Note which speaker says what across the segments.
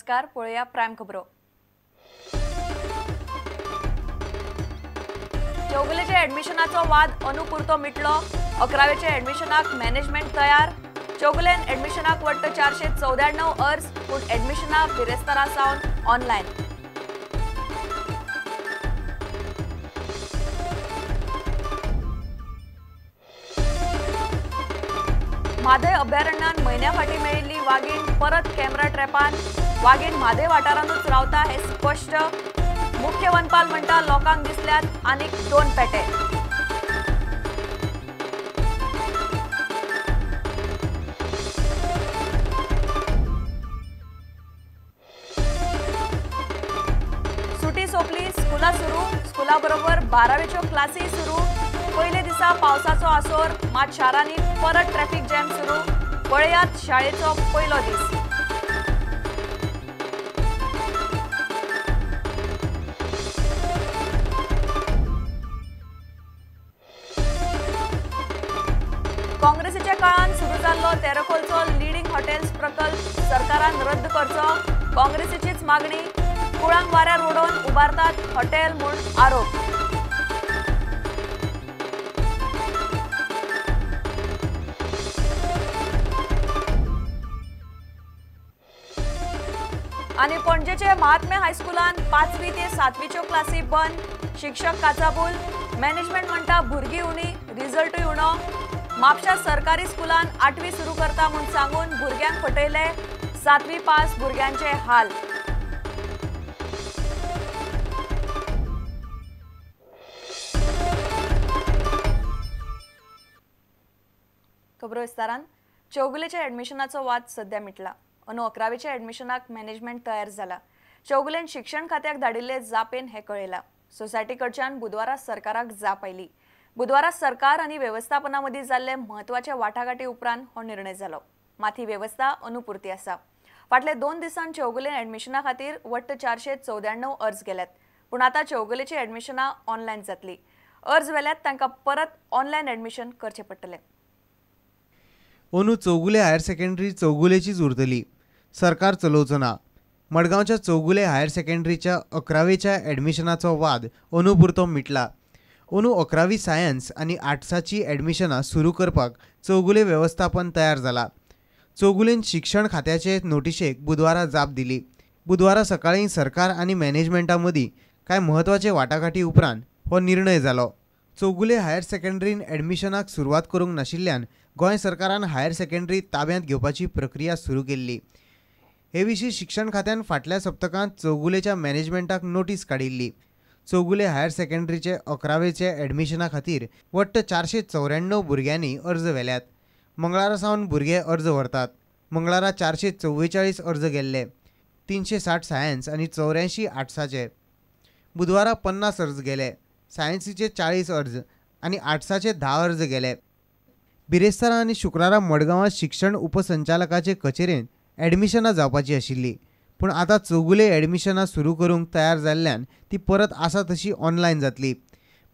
Speaker 1: नमस्कार, पळोवया प्रायम खबरो। चौगुलेच्या ॲडमिशनाचो वाद अनुपुरतो मिटलो। अकरावेच्या ॲडमिशनाक मॅनेजमेंट तयार। चौगुलेन ॲडमिशनाक वट्ट 494 अर्ज, पूण ॲडमिशना बिरेस्तारा सावन ऑनलायन। म्हादय अभयारण्यान म्हयन्या फाटीं मेळिल्ली वागीण परत कॅमेरा ट्रॅपान। वागीण म्हादय वाठारांतूच रावता हें स्पश्ट। मुख्य वनपाल म्हणटा लोकांक दिसल्यात आनीक 2 पेटे। सुटी सोंपली, स्कुलां सुरू। स्कुला बरोबर 12वेच्यो क्लासी सुरू। पयले दिसा पावसाचो आसोर, मात शारांनी परत ट्रॅफिक जॅम सुरू। पळयात शाळेचो पयलो दीस। काँग्रेसीच्या काळान सुरू जाल्लो तेरखोलचो लिडिंग हॉटेल्स प्रकल्प सरकारान रद्द करचो, काँग्रेसीचीच मागणी। कुळांक वाऱ्यार उडोवन उबारतात हॉटेल म्हूण आरोप। आनी पणजेचे महात्मे हायस्कुलान 5वी ते 7वीच्यो क्लासी बंद, शिक्षक काचाबूल। मॅनेजमेंट म्हणटा भुरगीं उणी, रिजल्टूय उणो। म्हापशा सरकारी स्कुलान 8वी सुरू करता म्हूण सांगून भुरग्यांक फटयले। 7वी पास भुरग्यांचे हाल। खबरो विस्तारान। चौगुलेच्या ॲडमिशनाचो वाद सध्या मिटला। अंदू 11वेच्या ॲडमिशनाक मॅनेजमेंट तयार जाला। चौगुलेन शिक्षण खात्याक धाडिल्ले जापेन हें कळयलां। सोसायटी कडच्यान बुधवारा सरकाराक जाप आयली। बुधवारा सरकार आनी वेवस्थापना मदीं जाल्ले म्हत्वाचे वाटाघाटी उपरांत हो निर्णय जालो। मात ही वेवस्था अनुपुरती आसा। फाटले 2 दिसांत चौगुलेन ॲडमिशना खातीर वट्ट 494 अर्ज गेल्यात, पूण आतां चौगुलेची ॲडमिशनां ऑनलायन जातली। अर्ज वेल्यात तांकां परत ऑनलायन ॲडमिशन करचें पडटलें।
Speaker 2: अंदू चौगुले हायर सेकंडरी चौगुलेचीच उरतली, सरकार चलोवचो ना। मडगांवच्या चौगुले हायर सेकंडरीच्या 11वेच्या ॲडमिशनाचो वाद अनुपुरतो मिटला। अंदू 11वी सायन्स आनी आर्ट्साची ॲडमिशनां सुरू करपाक चौगुले वेवस्थापन तयार जाला। चौगुलेन शिक्षण खात्याचे नोटिशेक बुधवारा जाप दिली। बुधवारा सकाळीं सरकार आनी मॅनेजमेंटा मदीं कांय म्हत्वाचे वाटाघाटी उपरांत हो निर्णय जालो। चौगुले हायर सेकंडरीन ॲडमिशनाक सुरवात करूंक नाशिल्ल्यान गोंय सरकारान हायर सेकंडरी ताब्यांत घेवपाची प्रक्रिया सुरू केल्ली। हे विशीं शिक्षण खात्यान फाटल्या सप्तकांत चौगुलेच्या मॅनेजमेंटाक नोटीस काडिल्ली। चौगुले हायर सेकंडरीचे 11वेचे ॲडमिशना खातीर वट्ट 494 भुरग्यांनी अर्ज व्हेल्यात। मंगळारा सावन भुरगे अर्ज व्हरतात। मंगळारा 444 अर्ज गेल्ले, 360 सायन्स आनी 84 आर्ट्साचे। बुधवारा 50 अर्ज गेले, सायन्सीचे 40 अर्ज आनी आर्ट्साचे 10 अर्ज गेले। बिरेस्तारा आनी शुक्रारा मडगांवां शिक्षण उपसंचालकाचे कचेरेंत ॲडमिशनां जावपाची आशिल्ली, पूण आतां चौगुले ॲडमिशनां सुरू करूंक तयार जाल्ल्यान ती परत आसा तशी ऑनलायन जातली।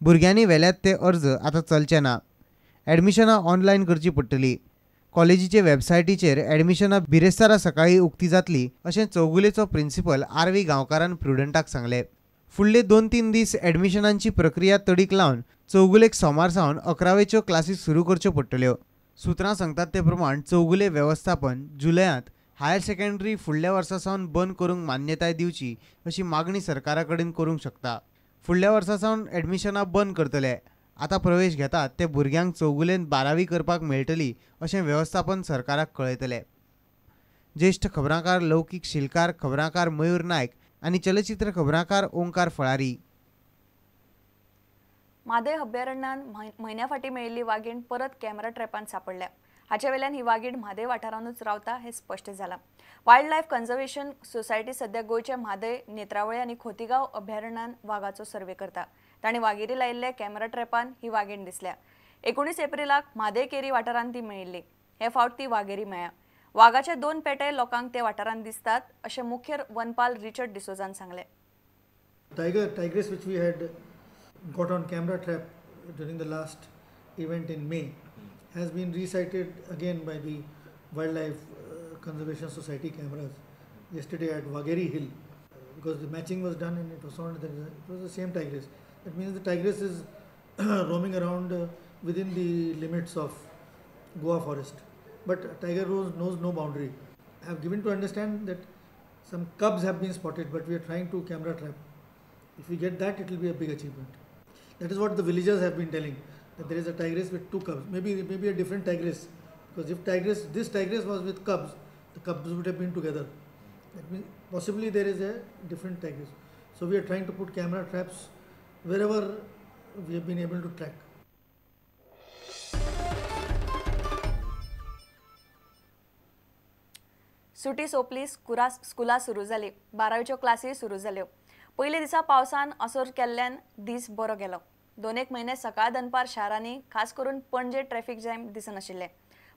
Speaker 2: भुरग्यांनी व्हेल्यात ते अर्ज आतां चलचे ना। ॲडमिशनां ऑनलायन करची पडटली। कॉलेजीचे वेबसायटीचेर ॲडमिशनां बिरेस्तारा सकाळीं उक्ती जातली अशें चौगुलेचो प्रिन्सिपल आर.व्ही. गांवकारान प्रुडंटाक सांगलें। फुडले 2-3 दीस ॲडमिशनांची प्रक्रिया तडीक लावन चौगुलेक सोमार सावन 11वेच्यो क्लासी सुरू करच्यो पडटल्यो। सुत्रां सांगतात ते प्रमाण चौगुले वेवस्थापन जुलयांत हायर सेकंडरी फुडल्या वर्सा सावन बंद करूंक मान्यताय दिवची अशी मागणी सरकारा कडेन करूंक शकता। फुडल्या वर्सा सावन ॲडमिशनां बंद करतले। आतां प्रवेश घेतात ते भुरग्यांक चौगुलेन 12वी करपाक मेळटली अशें वेवस्थापन सरकाराक कळयतले। ज्येश्ठ खबरांकार लौकीक शिलकार, खबरांकार मयूर नायक आनी चलचित्र खबरांकार ओंकार फळारी।
Speaker 1: म्हादय अभयारण्यान म्हयन्या फाटीं मेळिल्ली वागीण परत कॅमेरा ट्रॅपान सापडल्या। हाचे वेल्यान ही वागीण म्हादय वाठारांतूच रावता हें स्पश्ट जालां। वायल्ड लायफ कन्झर्वेशन सोसायटी सध्या गोंयच्या म्हादय, नेत्रावळे आनी खोतीगांव अभयारण्यान वागाचो सर्वे करता। तांणी वागेरी लायिल्ल्या कॅमेरा ट्रॅपान ही वागीण दिसल्या। 19 एप्रिलाक म्हादय केरी वाठारांत ती मेळिल्ली। हे फावट ती वागेरी मेळ्ळ्या। वागाचे 2 पेटे लोकांक ते वाठारांत दिसतात अशें मुख्य वनपाल रिचर्ड डिसोजान सांगलें।
Speaker 3: Tiger, tigress which we had got on camera trap during the last event in May has been resighted again by the Wildlife Conservation Society cameras yesterday at Wagheri Hill, because the matching was done and it was found that it was the same tigress. That means the tigress is roaming around within the limits of Goa forest. But tiger knows no boundary. I have given to understand that some cubs have been spotted, but we are trying to camera trap. If we get that, it will be a big achievement. That is what the villagers have been telling, that there is a tigress with two cubs. Maybe a different tigress, because if this tigress was with cubs, the cubs would have been together. That means possibly there is a different tigress. So we are trying to put camera traps wherever we have been able to track.
Speaker 1: सुटी सोंपली, स्कुलां सुरू जाली, बारावेच्यो क्लासी सुरू जाल्यो. पयले दिसा पावसान असर केल्ल्यान दीस बरो गेलो. दोन एक म्हयने सकाळ दनपार शारांनी खास करून पणजे ट्रॅफिक जॅम दिसनाशिल्लें.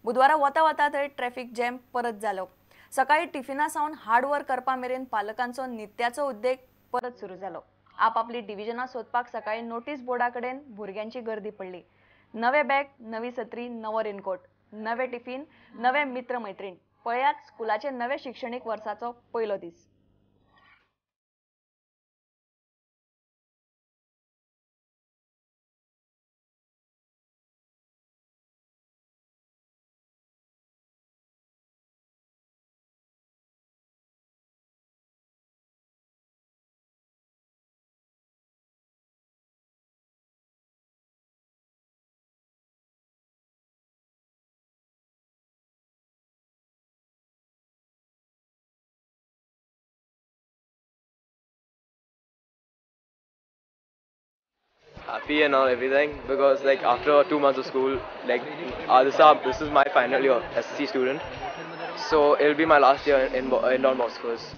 Speaker 1: बुधवारा वता वता थंय ट्रॅफिक जॅम परत जालो. सकाळी टिफिना सावन हार्ड वर्क करपा मेरेन पालकांचो नित्याचो उद्देग परत सुरू जालो. आपापली डिविजनां सोदपाक सकाळी नोटीस बोर्डा कडेन भुरग्यांची गर्दी पडली. नवे बॅग, नवी सत्री, नवो रेनकोट, नवे टिफिन, नवे मित्र मैत्रीण. पळयात स्कुलाचे नवे शिक्षणीक वर्साचो पयलो दीस.
Speaker 4: Happy and all everything, because like after 2 months of school, like this is my final year SSC student, so it'll be my last year in Don Bosco's.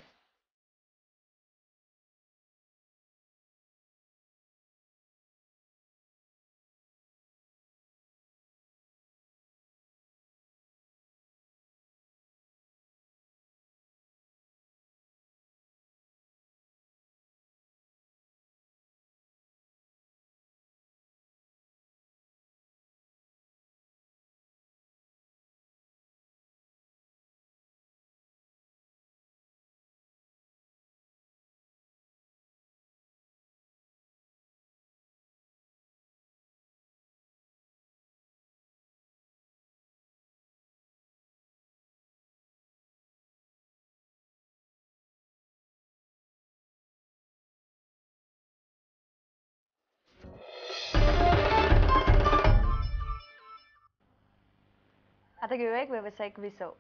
Speaker 1: आता घेऊया एक व्यावसायिक विसव.